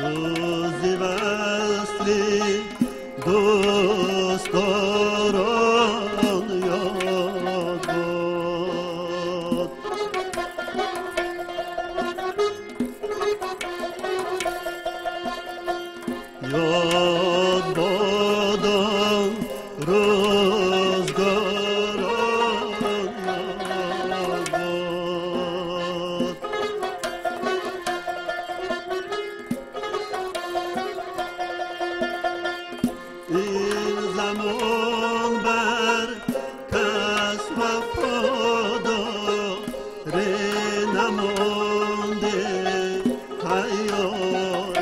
روزی وصلی دوستداران یاد باد، یاد باد آن روزگاران یاد باد. این زمان بر کس وفاداری نمانده، حیای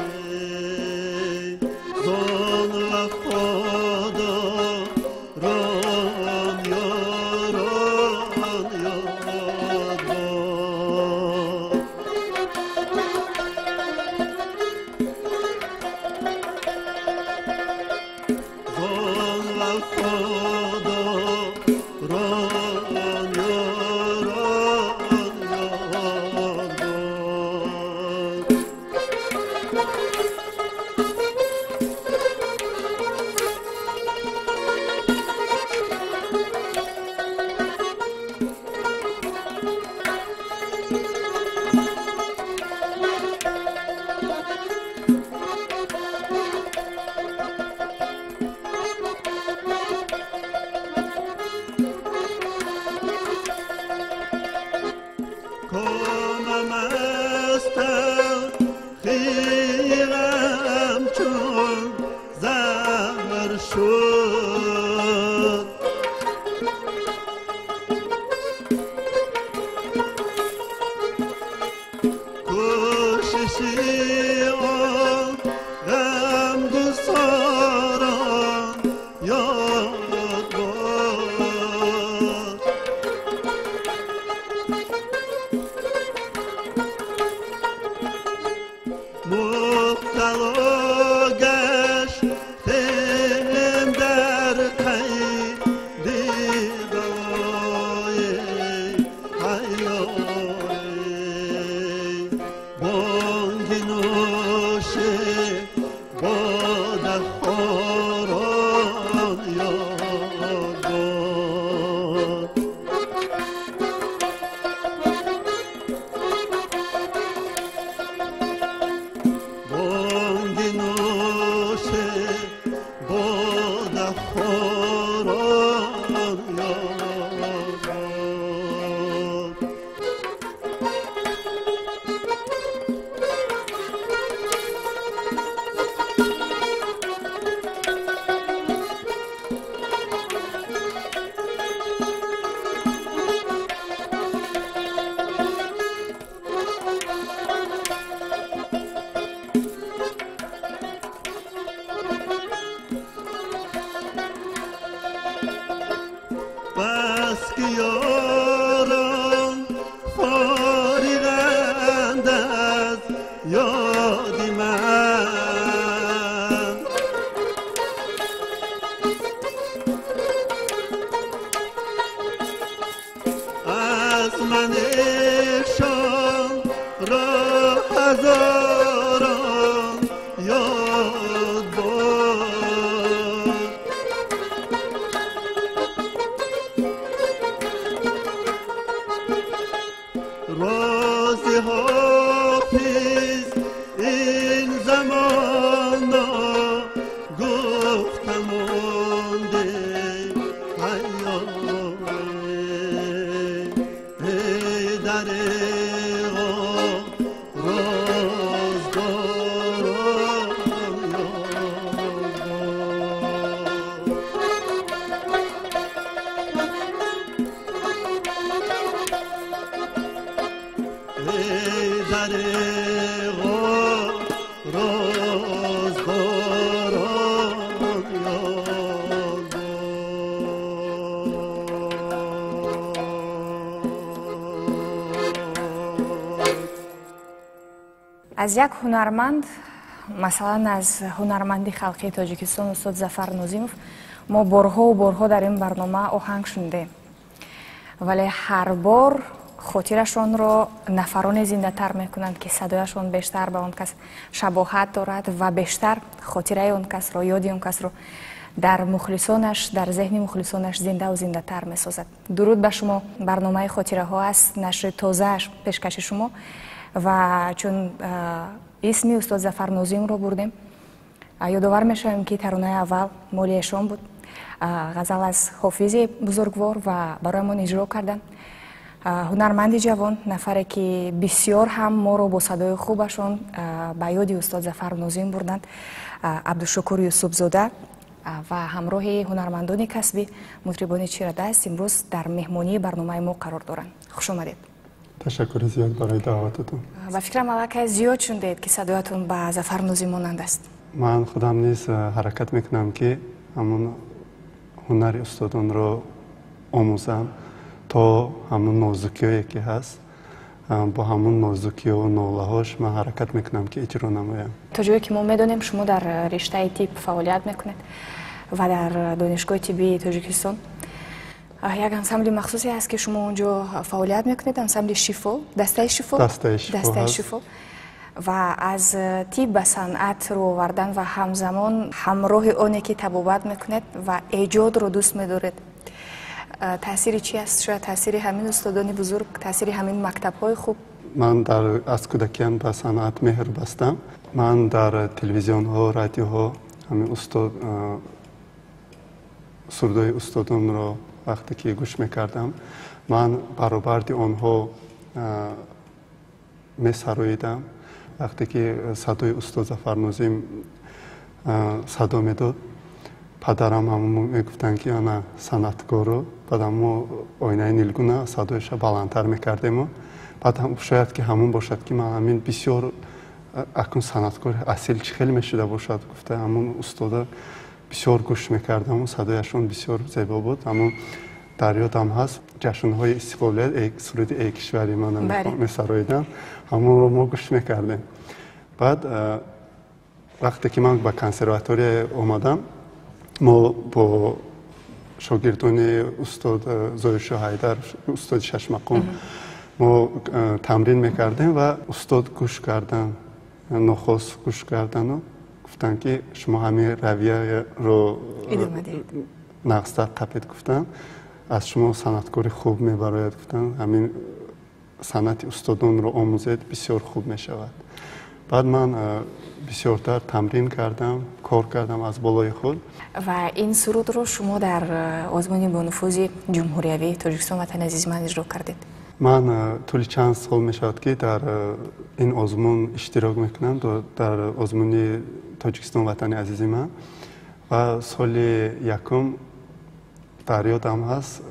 زان وفاداران یاران یاد باد. زان وفاداران یاران یاد باد. کنم از تلخیرم چون زهر شد، کوششی آن غمگساران یاد باد. مبتلا گشتیم در قید بلای حیای، بانگ نوش باده خوران یاد باد. بانگ نوش باده خوران یاد باد. بس که یاران فارغند از یاد من، از من ایشان را هزاران یاد باد. راز حافظ این زمان گفته مانده، ای دریغا روزگاران یاد باد. ای دریغا روزگاران یاد Аз як ҳунарманд, масалан аз ҳунарманди халқии Тоҷикистон устод Зафар Нозимов, мо борҳову борҳо дар ин барнома оҳанг шунидем, вале ҳар бор хотирашонро нафароне зиндатар мекунанд, ки садояшон бештар ба он кас шабоҳат дорад ва бештар хотираи он касро, ёди он касро дар мухлисонаш, дар зеҳни мухлисонаш зиндаву зиндатар месозад. Дуруд ба шумо. Барномаи «Хотираҳо» аст, нашри тозааш пешкаши шумо. Ва чун исми устод Зафар Нозимро бурдем, ёдовар мешавем, ки таронаи аввал моли эшон буд, ғазал аз Ҳофизи бузургвор, ва бароямон иҷро карданд ҳунарманди ҷавон, нафаре ки бисёр ҳам моро бо садои хубашон ба ёди устод Зафар Нозим бурданд, Абдушукур Юсупзода, ва ҳамроҳи ҳунармандони касбӣ, мутрибони чирадаст, имрӯз дар меҳмонии барномаи мо қарор доранд. Хуш омадед. Ташаккури зиёд барои даъвататон. Ба фикрам, аллакай зиёд шунидед, ки садоятон ба Зафар Нозим монанд аст. Ман худам низ ҳаракат мекунам, ки ҳамон ҳунари устодонро омӯзам, то ҳамон нозукиҳое ки ҳаст, бо ҳамон нозукиҳо, нолаҳош ман ҳаракат мекунам, ки иҷро намоям. То ҷое ки мо медонем, шумо дар риштаи тиб фаъолият мекунед ва дар Донишгоҳи тиббии Тоҷикистон як ансамбли махсусе ҳаст, ки шумо он ҷо фаъолият мекунед, ансамбли «Шифо», дастаи «Шифо». Дастаи «Шифо». Ва аз тиб ба санъат рӯ овардан ва ҳамзамон ҳамроҳи оне ки табобат мекунед ва эҷодро дӯст медоред, таъсири чи аст? Шояд таъсири ҳамин устодони бузург, таъсири ҳамин мактабҳои хуб? Ман аз кӯдакиам ба санъат меҳр бастам. Ман дар телевизионҳо, радиоҳо ҳамин устод, сурудҳои устодонро вақте ки гӯш мекардам, ман баробарди онҳо месароидам. Вақте ки садои устод Зафар Нозим садо медод, падарам ҳамон мегуфтанд, ки ана санъаткору. Баъдам мо оинаи нилгуна садояша баландтар мекардему. Баъд шояд ки ҳамон бошад, ки ман ҳамин бисёр акнун санъаткори асил чӣ хеле мешуда бошад гуфта, ҳамон устода бисёр гӯш мекардаму садояшон бисёр зебо буд. Ҳамон дар ёдам ҳаст, ҷашнҳои истиқлолият суруди «Эй кишвари ман» месароидам, ҳамонро мо гӯш мекардем. Баъд вақте ки ман ба консерватория омадам, мо бо шогирдони устод Зоиршо Ҳайдар, устоди шашмақом, мо тамрин мекардем ва устод гӯш кардан, нохост гӯш кардану гуфтанд, ки шумо ҳамин равияро нағзтар қапед, гуфтанд, аз шумо санъаткори хуб мебарояд, гуфтанд, ҳамин санъати устодонро омӯзед, бисёр хуб мешавад. Баъд ман бисёртар тамрин кардам, кор кардам аз болои худ. Ва ин сурудро шумо дар озмуни бонуфузи ҷумҳуриявии «Тоҷикистон ватани азизи ман» иҷро кардед. Ман тӯли чанд сол мешавад, ки дар ин озмун иштирок мекунам, дар озмуни «Тоҷикистон ватани азизи ман». Ва соли якум дар ёдам ҳаст,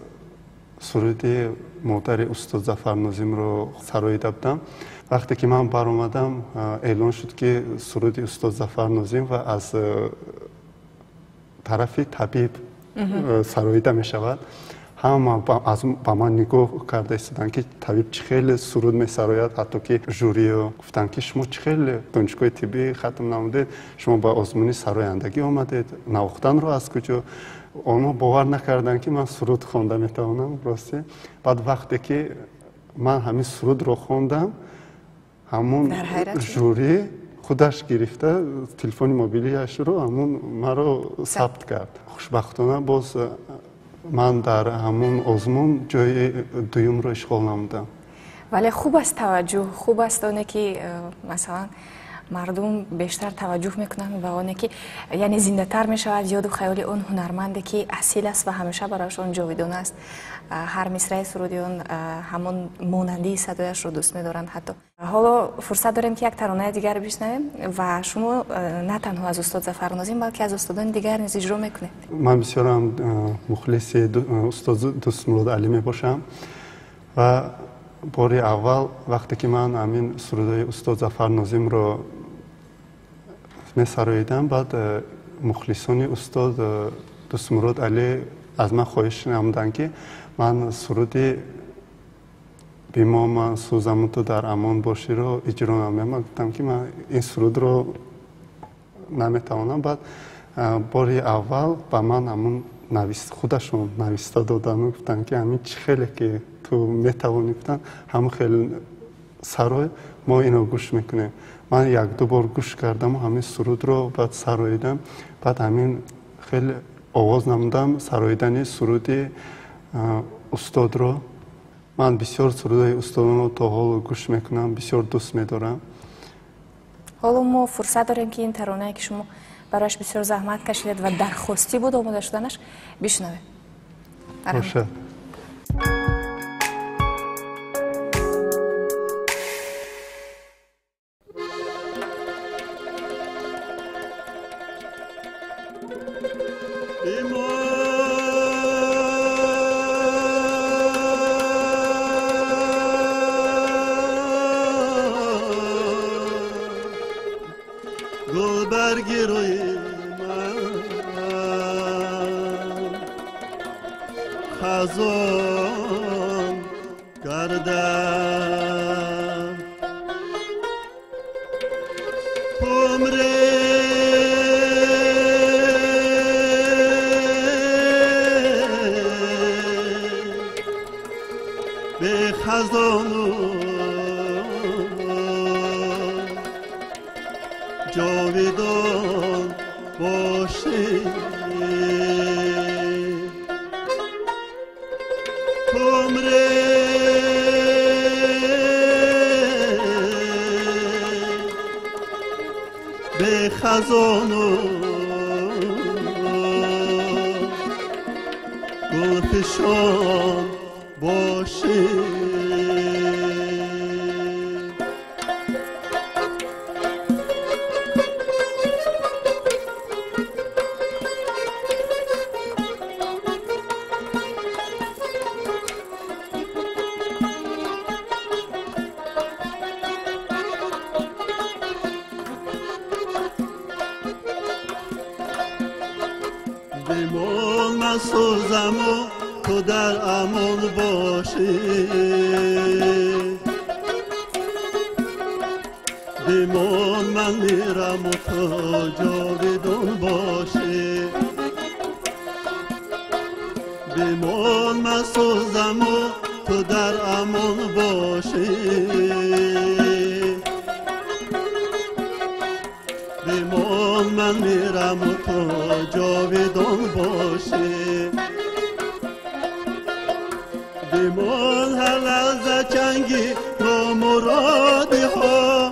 суруди модари устод Зафар Нозимро сароида будам. Вақте ки ман баромадам, эълон шуд, ки суруди устод Зафар Нозим ва аз тарафи табиб сароида мешавад. Ҳама ба ман нигоҳ карда истоданд, ки табиб чӣ хеле суруд месарояд. Ҳатто ки жюриё гуфтанд, ки шумо чӣ хеле донишгоҳи тиббӣ хатм намудед, шумо ба озмуни сарояндагӣ омадед, навохтанро аз куҷо? Онҳо бовар накарданд, ки ман суруд хонда метавонам, ростӣ. Баъд вақте ки ман ҳамин сурудро хондам, ҳамун жюри худаш гирифта телефони мобилиашро, ҳамун маро сабт кард. Хушбахтона, боз ман дар ҳамун озмун ҷои дуюмро ишғол намудам. Вале хуб аст таваҷҷӯҳ, хуб аст оне ки масалан мардум бештар таваҷҷӯҳ мекунанд ба оне ки, яъне зиндатар мешавад ёду хаёли он ҳунарманде, ки асил аст ва ҳамеша барояшон ҷовидона аст. Ҳар мисраи суруди он, ҳамон монандии садояшро дӯст медоранд. Ҳатто ҳоло фурсат дорем, ки як таронаи дигар бишнавем. Ва шумо на танҳо аз устод Зафар Нозим, балки аз устодони дигар низ иҷро мекунед. Ман бисёрам мухлиси устод Дӯстмурод Алӣ мебошам. Ва бори аввал вақте ки ман ҳамин сурудҳои устод Зафар Нозимро месароидам, баъд мухлисони устод Дӯстмурод Алӣ аз ман хоҳиш намуданд, ки ман суруди Бимо ман сӯзаму ту дар амон боширо иҷро намудам. Ман гуфтам, ки ман ин сурудро наметавонам. Баъд бори аввал ба ман ҳамун худашон нависта додану гуфтанд, ки ҳамин чӣ хеле ки ту метавонӣ, гуфтанд, ҳамун хел сарой, мо инро гӯш мекунем. Ман якду бор гӯш кардаму ҳамин сурудро баъд сароидам. Баъд ҳамин хеле оғоз намудам сароидани суруди устодро. Ман бисёр сурудҳои устодонро то ҳол гӯш мекунам, бисёр дӯст медорам. Ҳоло мо фурсат дорем, ки ин таронае, ки шумо барояш бисёр заҳмат кашидед ва дархостӣ буд омода шуданаш, бишнавем. Бошад. خزان گردم عمر به خزان جاویدان باشی. به خزان و گلفشان باشی. بمان من سوزم و تو در امان باشی. بمان من میرم و تو جاویدان باشی. بمان من سوزم و تو در امان باشی. بمان من میرم و تو جاویدان باشی. بمان هر لحظه چنگی نامرادی ها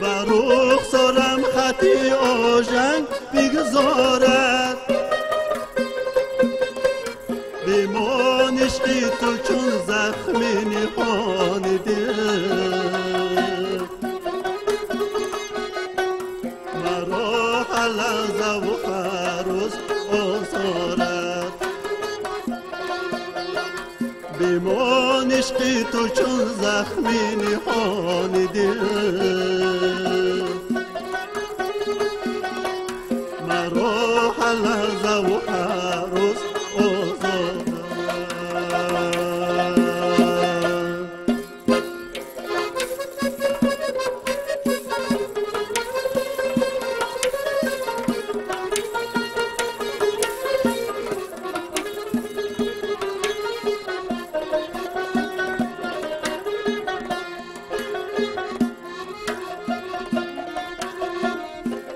بر رخسارم خطی آژنگ بگذارد. بمان عشقی تو چون زخمی نهان دل مرا هر لحظه و هر روز آزارد. بمان عشقی تو چون زخمی نهان دل مرا هر لحظه و هر روز آزارد.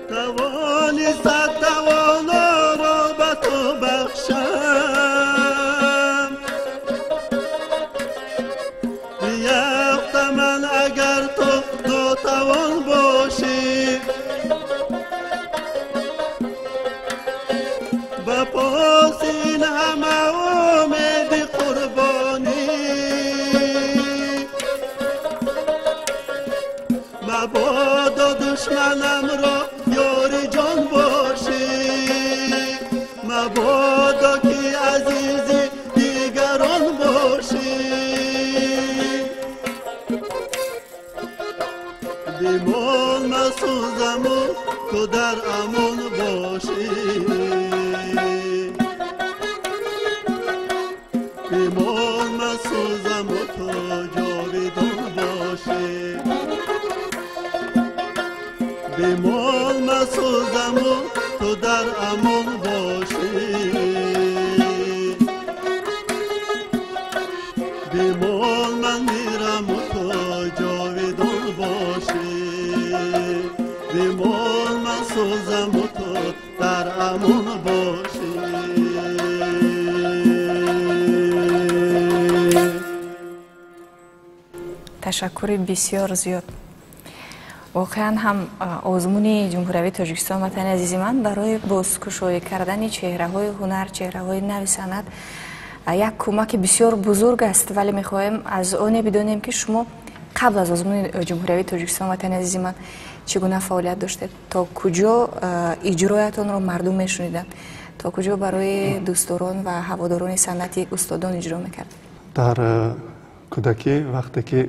توانی صد توانا را به تو بخشم، بیفت من اگر تو ناتوان باشی. به پاس این همه امید قربانی مبادا دشمنم را یاری جان باشی. مبادا که عزیزی دیگران باشی. بمان من سوزم و تو در امان باشی. بمان ту дар амон бошӣ. Бимон, ман мираму ту ҷовидон бошӣ. Бимон, ман сӯзаму ту дар амон бошӣ. Ташаккури бисёр зиёд. Воқеан ҳам озмуни Ҷумҳуриявии Тоҷикистон «Ватани азизи ман» барои бозкушоӣ кардани чеҳраҳои ҳунар, чеҳраҳои нави санъат як кӯмаки бисёр бузург аст. Вале мехоҳем аз оне бидонем, ки шумо қабл аз озмуни Ҷумҳуриявии Тоҷикистон «Ватани азизи ман» чӣ гуна фаъолият доштед, то куҷо иҷроятонро мардум мешуниданд, то куҷо барои дӯстдорон ва ҳаводорони санъати устодон иҷро мекардед? Дар кӯдакӣ, вақте ки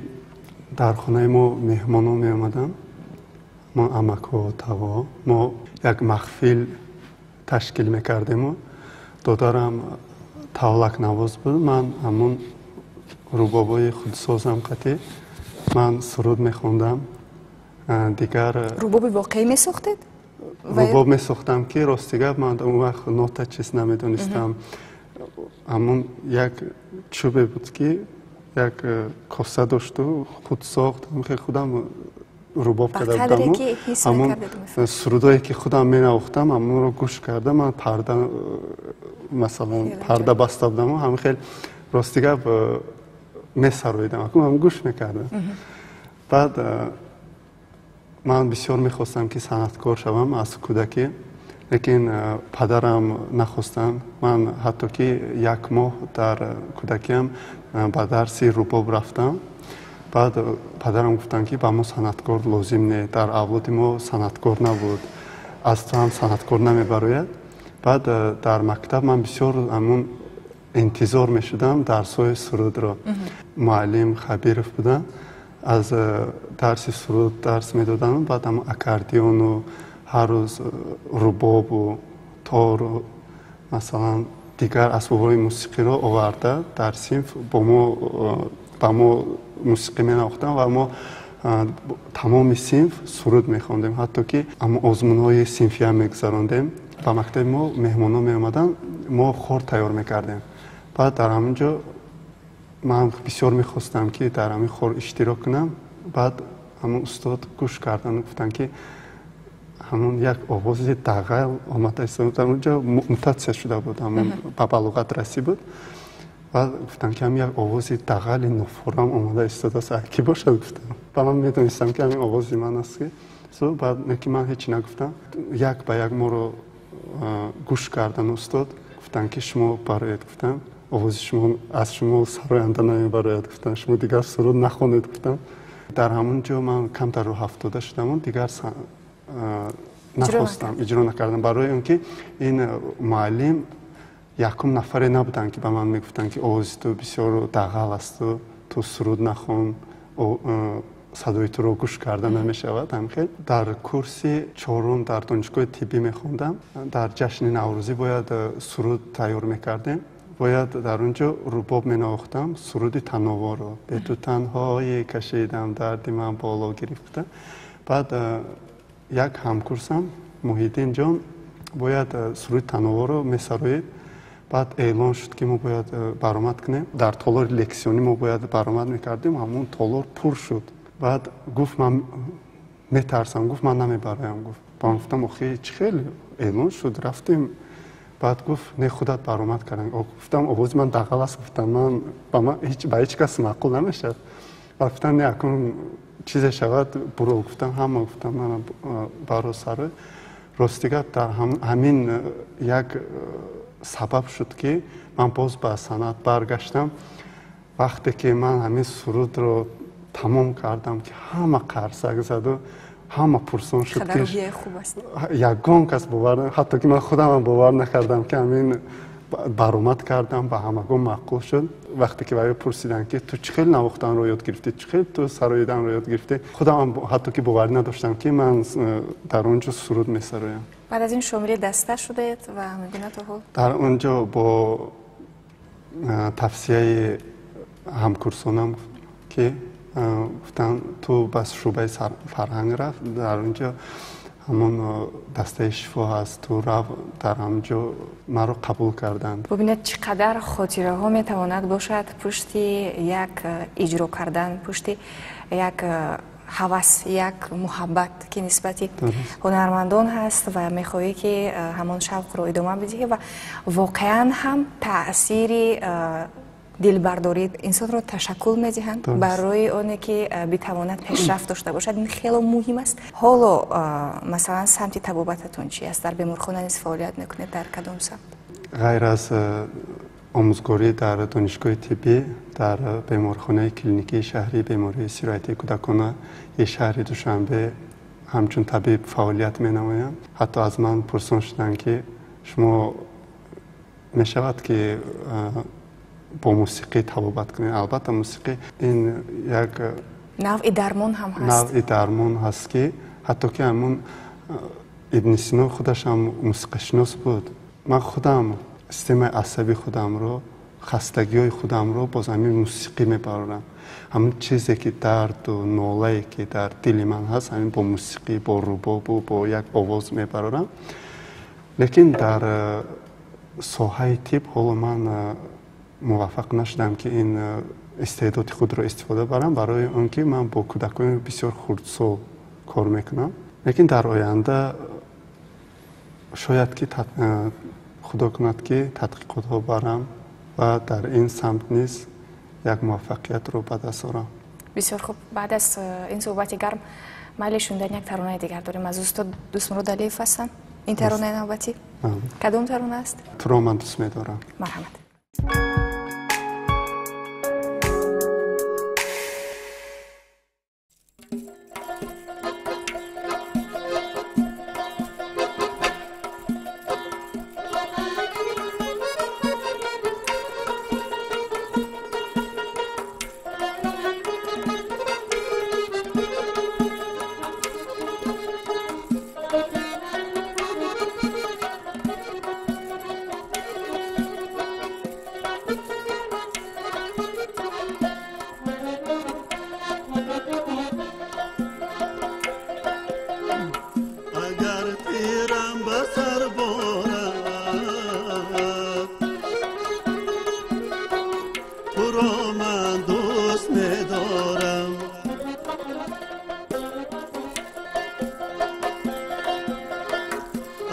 дар хонаи мо меҳмонон меомаданд, мо амакҳо, таво, мо як маҳфил ташкил мекардему додарам тавлакнавоз буд, ман ҳамун рубобои худсозам қатӣ ман суруд мехондам. Дигар Рубоби воқеӣ месохтед? Рубоб месохтам, ки рости гап, ман он вақт нота чиз намедонистам. Ҳамун як чӯбе буд, ки як коса дошту худсохт, худам рубоб карда будаму ҳамун сурудое, ки худам менавохтам, ҳамонро гӯш карда, ман парда, масалан, парда баста будаму ҳамин хел, рости гап, месароидам, ҳам гӯш мекардам. Баъд ман бисёр мехостам, ки санъаткор шавам аз кӯдакӣ, лекин падарам нахостанд. Ман ҳатто ки як моҳ дар кӯдакиам ба дарси рубоб рафтам. Баъд падарам гуфтанд, ки ба мо санъаткор лозим не, дар авлоди мо санъаткор набуд, аз ту ҳам санъаткор намебарояд. Баъд дар мактаб ман бисёр ҳамун интизор мешудам дарсҳои сурудро. Муаллим Хабиров буданд, аз дарси суруд дарс медоданд. Баъд ҳам аккордеону ҳар рӯз рубобу тору, масалан, дигар асбобҳои мусиқиро оварда, дар синф бо мо ба мо мусиқӣ менавохтанд ва мо тамоми синф суруд мехондем. Ҳатто ки озмунҳои синфиам мегузарондем. Ба мактаби мо меҳмонҳо меомаданд, мо хор тайёр мекардем. Баъд дар ҳамин ҷо ман бисёр мехостам, ки дар ҳамин хор иштирок кунам. Баъд ҳамон устод гӯш кардану гуфтанд, ки ҳамон як овози дағал омада истода. Онҷо мутатсия шуда буд, ҳамон ба балоғат расӣ буд. Баъд гуфтанд, ки ҳамин як овози дағали нофурам омада истодааст, кӣ бошад, гуфтам. Ба ман медонистам, ки ҳамин овози ман аст, ки баъд ки ман ҳеҷ нагуфтам. Як ба як моро гӯш кардан устод гуфтанд, ки шумо бароед, гуфтам, овози шумо, аз шумо сароянда намебарояд, гуфтам, шумо дигар суруд нахонед, гуфтам. Дар ҳамон ҷо ман камтар рӯҳафтода шудаму дигар нахостам, иҷро накардам, барои он ки ин муаллим якум нафаре набуданд, ки ба ман мегуфтанд, ки овози ту бисёр дағал асту ту суруд нахон, садои туро гӯш карда намешавад. Ҳамхел дар курси чорум дар донишгоҳи тиббӣ мехондам. Дар ҷашни Наврӯзӣ бояд суруд тайёр мекардем, бояд дар он ҷо рубоб менавохтам, суруди Тановоро, «Бе ту танҳое кашидам, дарди ман боло гирифта». Баъд як ҳамкурсам Муҳиддин ҷон бояд суруди Тановоро месароид. Баъд эълон шуд, ки мо бояд баромад кунем. Дар толори лексионӣ мо бояд баромад мекардем, ҳамон толор пур шуд. Баъд гуфт: «Ман метарсам», гуфт, «ман намебароям», гуфт. Ба ман гуфтам: «Охи, чӣ хел, эълон шуд, рафтем». Баъд гуфт: «Не, худат баромад кардан». Гуфтам: «Овози ман дағал аст», гуфтам, «ман ба ман ба ҳеҷ кас маъқул намешавад». Баъд гуфтам: «Не, акун чизе шавад, буро», гуфтам. Ҳама гуфтам: «Мана, баро, сарой». Рости гап, дар ҳамин як сабаб шуд, ки ман боз ба санъат баргаштам. Вақте ки ман ҳамин сурудро тамом кардам, ки ҳама қарсак заду ҳама пурсон шуд, ки ягон кас бовар, ҳатто ки ман худамам бовар накардам, ки ҳамин баромад кардам, ба ҳамагон маъқул шуд. Вақте ки ваё пурсиданд, ки ту чӣ хел навохтанро ёд гирифтӣ, чӣ хел ту сароиданро ёд гирифтӣ, худамам ҳатто ки боварӣ надоштам, ки ман дар он ҷо суруд месароям. Баъд аз ин шомили даста шудаед ва ҳамин то ҳол? Дар он ҷо бо тавсияи ҳамкурсонам, ки гуфтанд, ту ба шӯъбаи фарҳанг рафт, дар он ҷо Ҳамон дастаи шифо ҳаст, ту рав дар ҳамҷо маро қабул карданд. Бубинед, чӣ қадар хотираҳо метавонад бошад пушти як иҷро кардан, пушти як ҳавас, як муҳаббат, ки нисбати ҳунармандон ҳаст ва мехоҳӣ, ки ҳамон шавқро идома бидиҳӣ ва воқеан ҳам таъсири дилбардорӣ инсонро ташаккул медиҳанд барои оне ки битавонад пешрафт дошта бошад. Ин хело муҳим аст. Ҳоло масалан самти табобататон чи аст? Дар беморхона низ фаъолият мекунед, дар кадом самт? Ғайр аз омӯзгорӣ дар донишгоҳи тиббӣ, дар беморхонаи клиникии шаҳрии бемории сироятии кӯдаконаи шаҳри Душанбе ҳамчун табиб фаъолият менамоям. Ҳатто аз ман пурсон шуданд, ки шумо мешавад, ки бо мусиқӣ табобат кунед. Албатта, мусиқӣ ин як навъи дармон ҳам ҳаст. Навъи дармон ҳаст, ки ҳатто ки ҳамун Ибни Сино худаш ҳам мусиқашинос буд. Ман худам системаи асаби худамро, хастагиҳои худамро боз ҳамин мусиқӣ мебарорам. Ҳамин чизе ки дарду нолае ки дар дили ман ҳаст, ҳамин бо мусиқӣ, бо рубобу бо як овоз мебарорам. Лекин дар соҳаи тиб ҳоло ман муваффақ нашудам, ки ин истеъдоди худро истифода барам, барои он ки ман бо кӯдакони бисёр хурдсол кор мекунам. Лекин дар оянда шояд ки худо кунад, ки тадқиқотҳо барам ва дар ин самт низ як муваффақиятро ба даст орам. Бисёр хуб. Баъд аз ин суҳбати гарм майли шунидани як таронаи дигар дорем. Аз устод Дӯстмурод Алиев ҳастанд ин таронаи навбатӣ. Кадом тарона аст? Туро ман дӯст медорам. Марҳамат. Агар тирам ба сар борад, туро ман дӯст медорам.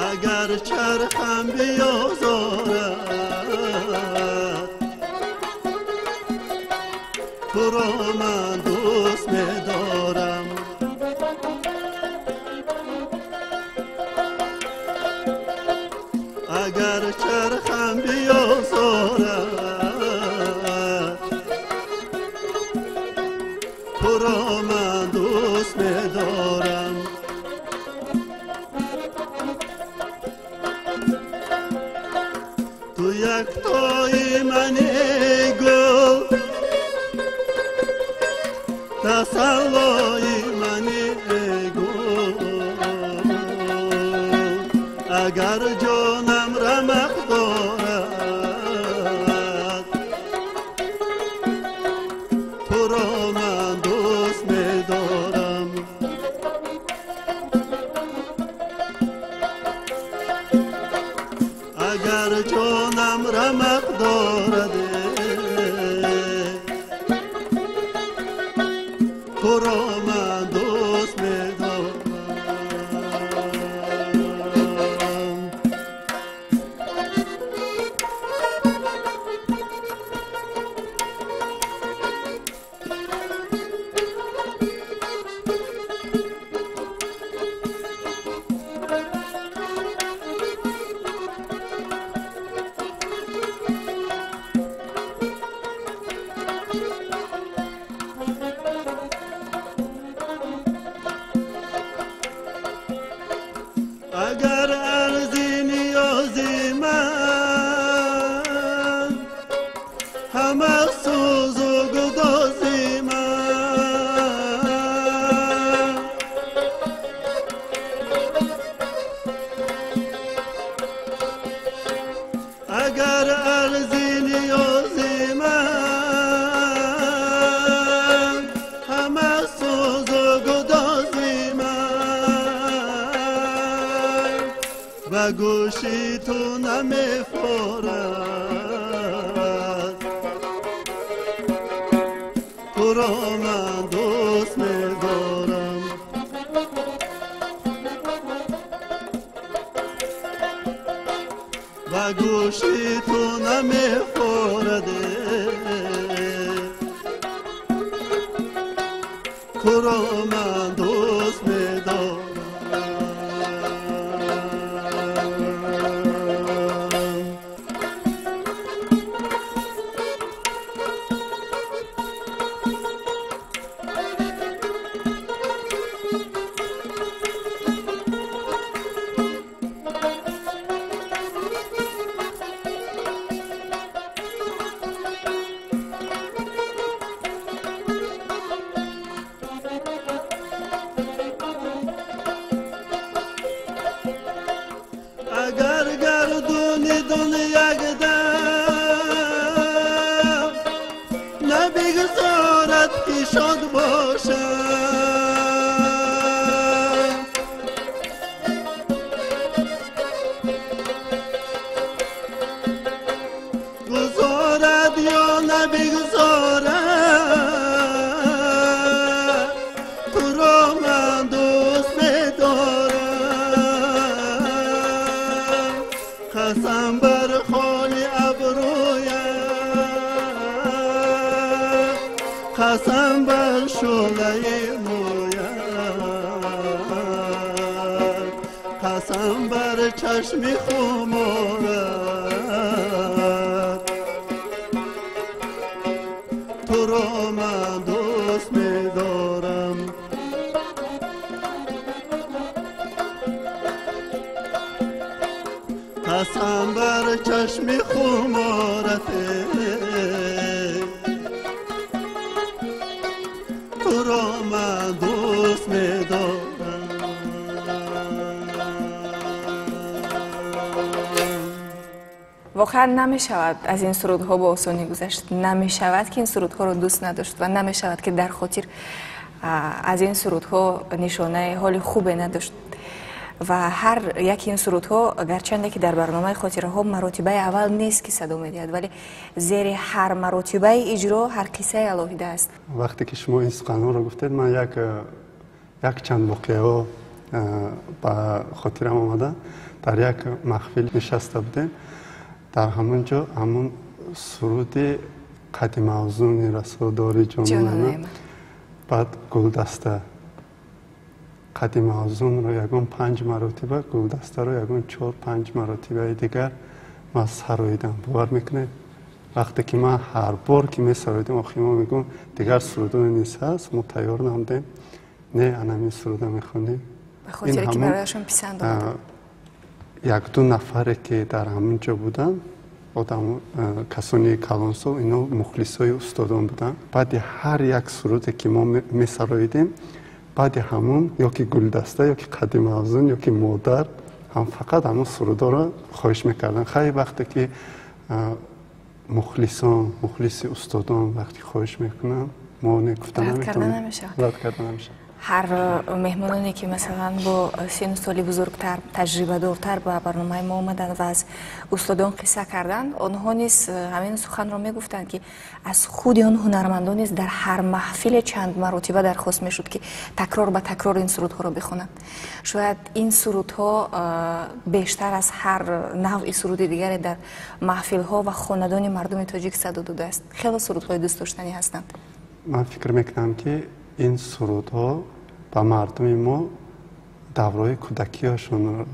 Агар чархам биёзорад, туро ман дӯст медорам. Агар чархам биёзорад, туро ман дӯст медорам. Ту яктои мани гул, тасаллои мани гул. Агар ҷонам рамақ дорад, туро ман дӯст медорам. Агар ҷонам рамақ дорад, туро ман дӯст медорам. گوشی تو نمیفورد تو را من دوست می‌دارم و گوشی تو نمیخورد تو را من دوست می‌دارم. اگر گردونی دنیا گدم نبگذارد که شاد باشم گذارد یا نبگذارد تو را من دوست می‌دارم. قسم بر خال ابرویم قسم بر شعله مویم قسم بر چشم خمارت تو را من دوست می‌دارم. قسم بر چشم خمارت تو را من دوست می‌دارم. واقعا نمی‌شود از این سرودها با آسانی گذشت، نمی‌شود که این سرودها رو دوست نداشت و نمی‌شود که در خاطر از این سرودها نشانه حال خوبی نداشت. و هر یک این سرودها گرچنده که در برنامه خاطره ها مراتبه اول نیست که صدا میدهد، ولی زیر هر مراتبه اجرا هر قصه علاهیده است. وقتی که شما این سخنان رو گفتید من یک چند واقعه به خاطرم آمده. در یک محفل نشسته بودیم، در همونجا همون سرود قدیم افزون رساداری جانانه، بعد گلدسته قدیم افزون رو یگان 5 مراتبه، گلدسته رو یگان 4-5 مراتبه دیگر من سراییدم. باور میکنید وقتی که من هر بار که می سراییدم آخی ما میگم دیگر سرودان نیست هست، ما تیار نمدیم، نه انمی سروده میخونیم. به خاطر که برایشون پسند آمد. یک دو نفره که در همونجا بودن آدم کسانی کلانسو اینا مخلصای استادان بودن. بعد هر یک سروده که ما می سراییدیم بعد همون یا که گلدسته یا که قدیم افزون یا که مادر هم فقط همون سروده رو خواهش میکردن. خیلی وقتی که مخلصان مخلص استادان وقتی خواهش میکنن ما گفتن نمیتونیم، رد کردن نمیشه. هر مهمانانی که مثلا با سن سالی بزرگتر تجربه دارتر به برنامه ما آمدن و از استادان قصه کردن، آنها نیز همین سخن را میگفتند که از خود آن هنرمندان نیز در هر محفل چند مرتبه درخواست میشد که تکرار به تکرار این سرودها را بخوانند. شاید این سرودها بیشتر از هر نوع سرود دیگری در محفل ها و خاندان مردم تاجیک صدا داده است. خیلی سرودهای دوست داشتنی هستند. من فکر میکنم که این سرودها به مردم ما دورای کودکیشون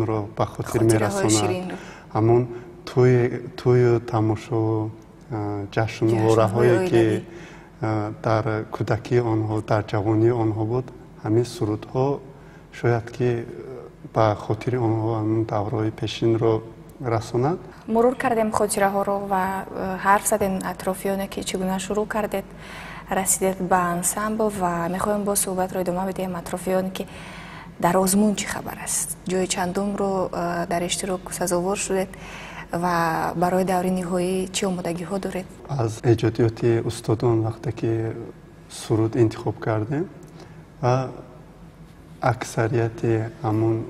را به خاطر میرساند. همون توی تماشا جشنواره‌هایی که در کودکی آنها در جوانی آنها بود، همین سرودها شاید که به خاطر آنها همون دورای پیشین را رساند. مرور کردیم خاطره ها رو و حرف زدیم اطرافیانه که چگونه شروع کردید رسیدید به انسامبل و میخوایم با صحبت رو ادامه بدهیم اطرافیان که در آزمون چه خبر است، جای چندم رو در اشتراک سزاوار شدید و برای دور نهایی چه آمادگی ها دارید؟ از ایجادیات استادان وقتی که سرود انتخاب کردیم و اکثریت همون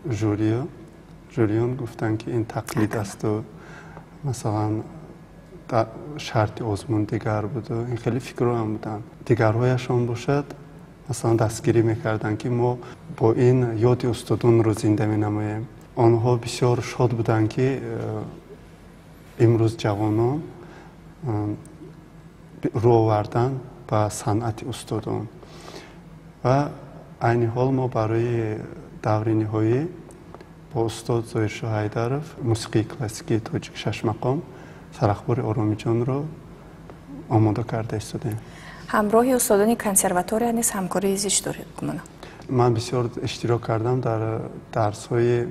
Жюриён гуфтанд, ки ин тақлид асту, масалан, шарти озмун дигар буду, ин хеле фикрҳоам буданд. Дигарҳояшон бошад, масалан, дастгирӣ мекарданд, ки мо бо ин ёди устодонро зинда менамоем. Онҳо бисёр шод буданд, ки имрӯз ҷавонон рӯ овардан ба санъати устодон. Ва айни ҳол мо барои даври ниҳоӣ бо устод Зоҳиршоҳ Ҳайдаров мусиқии классикии тоҷик шашмақом сарахбори Оромиҷонро омода карда истодаем. Ҳамроҳи устодони консерватория низ ҳамкории зич доред, гумонам? Ман бисёр иштирок кардам дар дарсҳои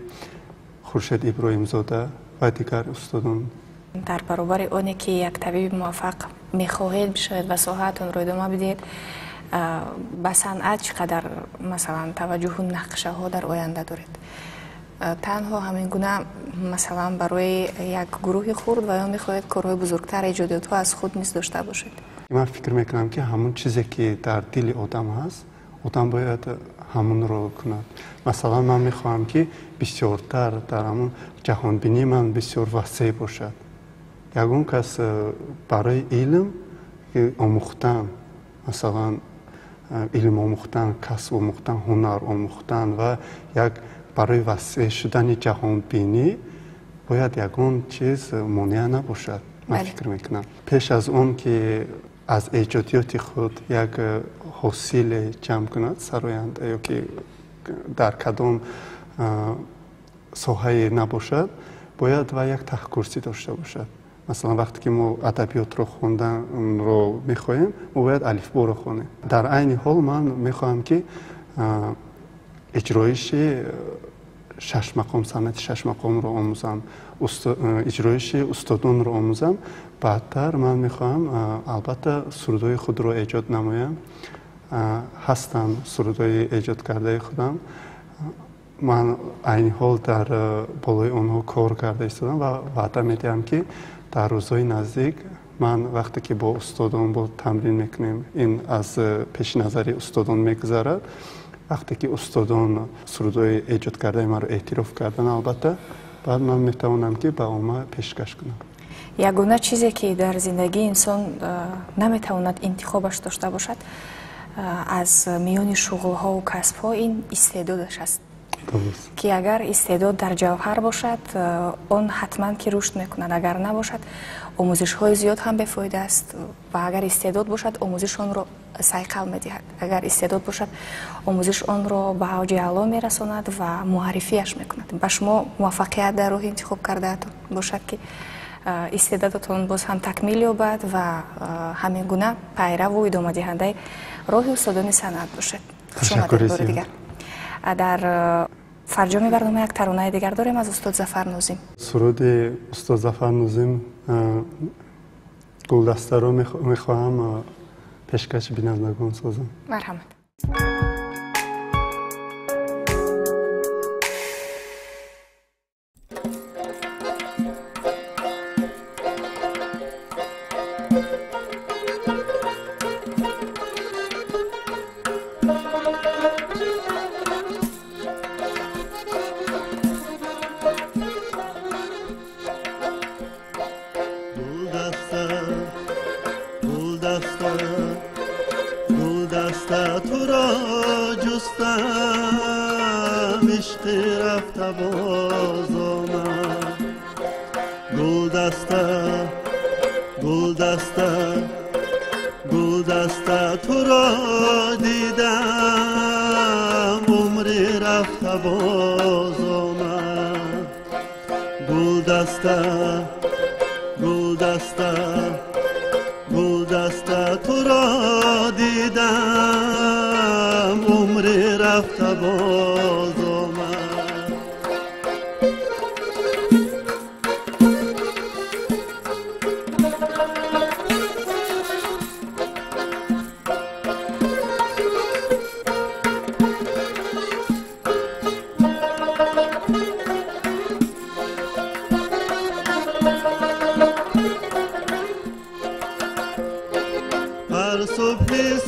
Хуршед Иброҳимзода ва дигар устодон. Дар баробари оне ки як табиби муваффақ мехоҳед бишавед ва соҳаатонро идома бидиҳед, ба санъат чӣ қадар, масалан, таваҷҷӯҳу нақшаҳо дар оянда доред? Танҳо ҳамин гуна, масалан, барои як гурӯҳи хурд ва ё мехоҳед корҳои бузургтар, эҷодиётҳо аз худ низ дошта бошед? Ман фикр мекунам, ки ҳамон чизе ки дар дили одам ҳаст, одам бояд ҳамонро кунад. Масалан, ман мехоҳам, ки бисёртар дар ҳамон ҷаҳонбинии ман бисёр васеъ бошад. Ягон кас барои илм омӯхтан, масалан, илм омӯхтан, касб омӯхтан, ҳунар омӯхтан ва як барои васеъ шудани ҷаҳонбинӣ бояд ягон чиз монеа набошад. Ман фикр мекунам, пеш аз он ки аз эҷодиёти худ як ҳосиле ҷамъ кунад сароянда ё ки дар кадом соҳае набошад, бояд ва як таҳкурсӣ дошта бошад. Масалан, вақте ки мо адабиётро хонданро мехоҳем, мо бояд алифборо хонем. Дар айни ҳол ман мехоҳам, ки иҷроиши шашмақом, санъати шашмақомро омӯзам, иҷроиши устодонро омӯзам. Баъдтар ман мехоҳам, албатта, сурудҳои худро эҷод намоям. Ҳастанд сурудҳои эҷод кардаи худам. Ман айни ҳол дар болои онҳо кор карда истодам ва ваъда медиҳам, ки дар рӯзҳои наздик ман вақте ки бо устодон бо тамрин мекунем, ин аз пеши назари устодон мегузарад. Вақте ки устодон сурудҳои эҷод кардаи маро эътироф кардан, албатта, баъд ман метавонам, ки ба омма пешкаш кунам. Ягона чизе ки дар зиндагии инсон наметавонад интихобаш дошта бошад аз миёни шуғлҳову касбҳо, ин истеъдодаш аст, ки агар истеъдод дар ҷавҳар бошад, он ҳатман ки рушд мекунад, агар набошад, омӯзишҳои зиёд ҳам бефоида аст, ва агар истеъдод бошад, омӯзиш онро сайқал медиҳад, агар истеъдод бошад, омӯзиш онро ба авҷи аъло мерасонад ва муаррифиаш мекунад. Ба шумо муваффақият дар роҳи интихоб кардаатон бошад, ки истеъдодатон боз ҳам такмил ёбад ва ҳамин гуна пайраву идомадиҳандаи роҳи устодони санъат бошед. Хуш омадед бори дигар. Дар фарҷоми барнома як таронаи дигар дорем аз устод Зафар Нозим. Суруди устод Зафар Нозим гулдастаро мехоҳам пешкаши бинандагон созам. Марҳамат.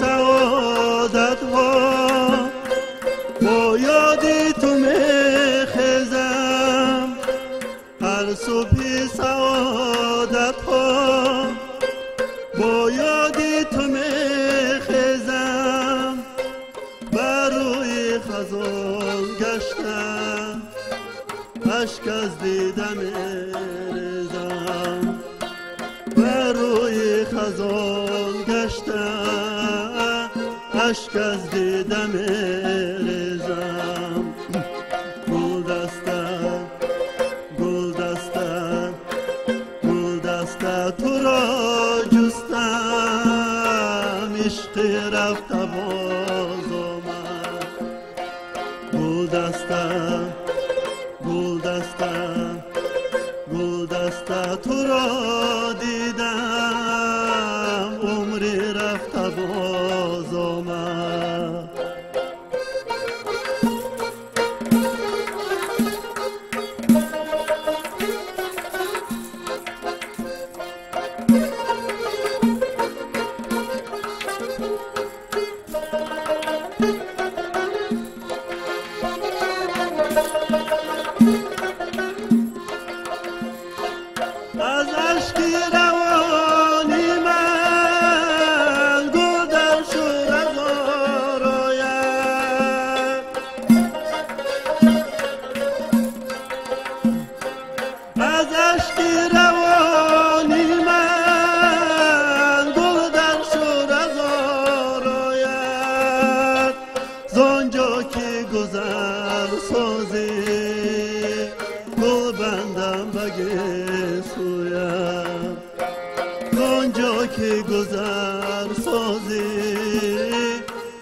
Саодатҳо бо ёди ту мехезам. Субҳи саодатҳо бо ёди ту мехезам, бар рӯи хазон гаштам, ашк аз дида мерезам, бар рӯи хазон гаштам, ашк аз дида мерезам. Гулдаста, гулдаста, гулдаста туро ҷустам, ишқи рафта боз омад. Гулдаста, гулдаста, гулдаста туро дидам, умри рафта боз омад. Аз ашки равони ман гул дар шӯразор ояд, аз ашки равони ман гул дар шӯразор ояд. Зон ҷо ки гузар созӣ, гул бандам ба гесӯям, зон ҷо ки гузар созӣ,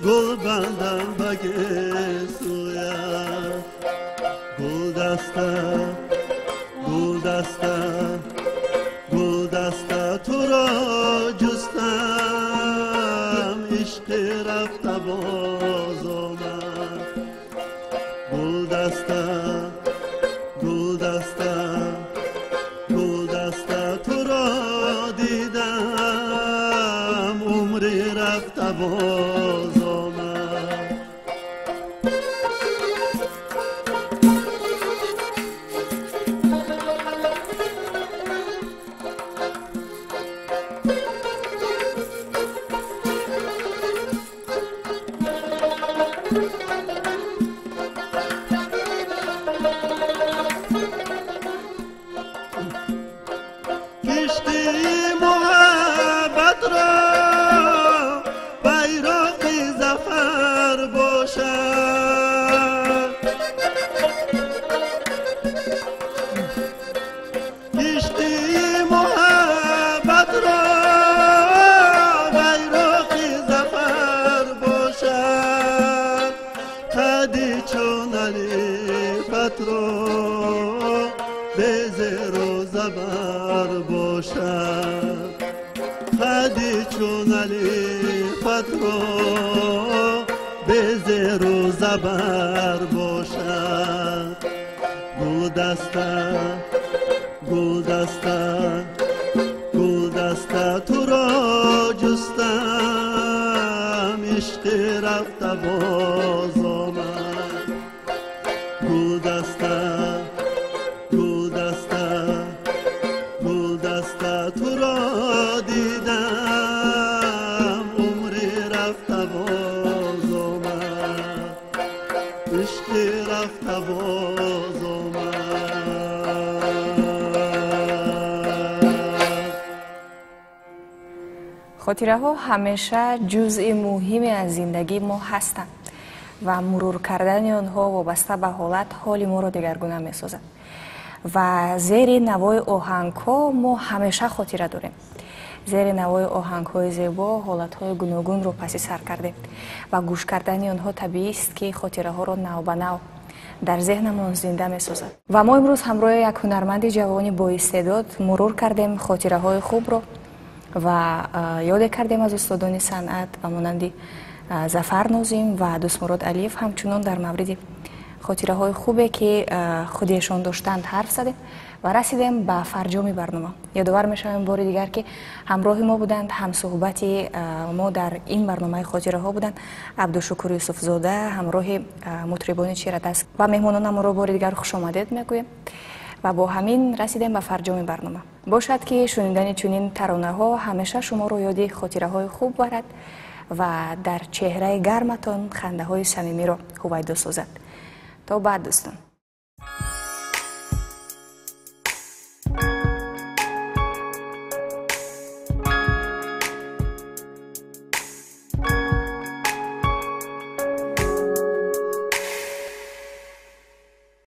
гул бандам ба гесӯям. Гулдаста, гулдаста, гулдаста туро ҷустам, ишқи рафта боз омад. Гулдаста, гулдаста, гулдаста туро дидам, умри рафта боз омад. Киштии муҳаббатро байроқи зафар бошад, киштии муҳаббатро байроқи зафар бошад. Қади чун алифатро бе зеру забар бошад, қади чун алифатро бе зеру забар бошад. Гулдаста, гулдаста, гулдаста туро ҷустам, ишқи рафта боз омад. Гулдаста, гулдаста, гулдаста туро дидам, умри рафта боз омад, ишқи рафта боз омад. Хотираҳо ҳамеша ҷузъи муҳиме аз зиндагии мо ҳастанд ва мурур кардани онҳо вобаста ба ҳолат ҳоли моро дигаргуна месозад. Ва зери навои оҳангҳо мо ҳамеша хотира дорем. Зери навои оҳангҳои зебо ҳолатҳои гуногунро паси сар кардем ва гӯш кардани онҳо табиист, ки хотираҳоро навбанав дар зеҳнамон зинда месозад. Ва мо имрӯз ҳамроҳи як ҳунарманди ҷавони боистеъдод мурур кардем хотираҳои хубро ва ёде кардем аз устодони санъат ба монанди Зафар Нозим ва Дӯстмурод Алиев. Ҳамчунон дар мавриди хотираҳои хубе, ки худиашон доштанд, ҳарф задем ва расидем ба фарҷоми барнома. Ёдовар мешавем бори дигар, ки ҳамроҳи мо буданд, ҳамсуҳбати мо дар ин барномаи хотираҳо буданд Абдушукур Юсуфзода ҳамроҳи мутрибони чирадаст. Ва меҳмононамонро бори дигар хушомадед мегӯем Ва бо ҳамин расидем ба фарҷоми барнома. Бошад, ки шунидани чунин таронаҳо ҳамеша шуморо ёди хотираҳои хуб барад ва дар чеҳраи гарматон хандаҳои самимиро ҳувайдо созад. То баъд, дӯстон.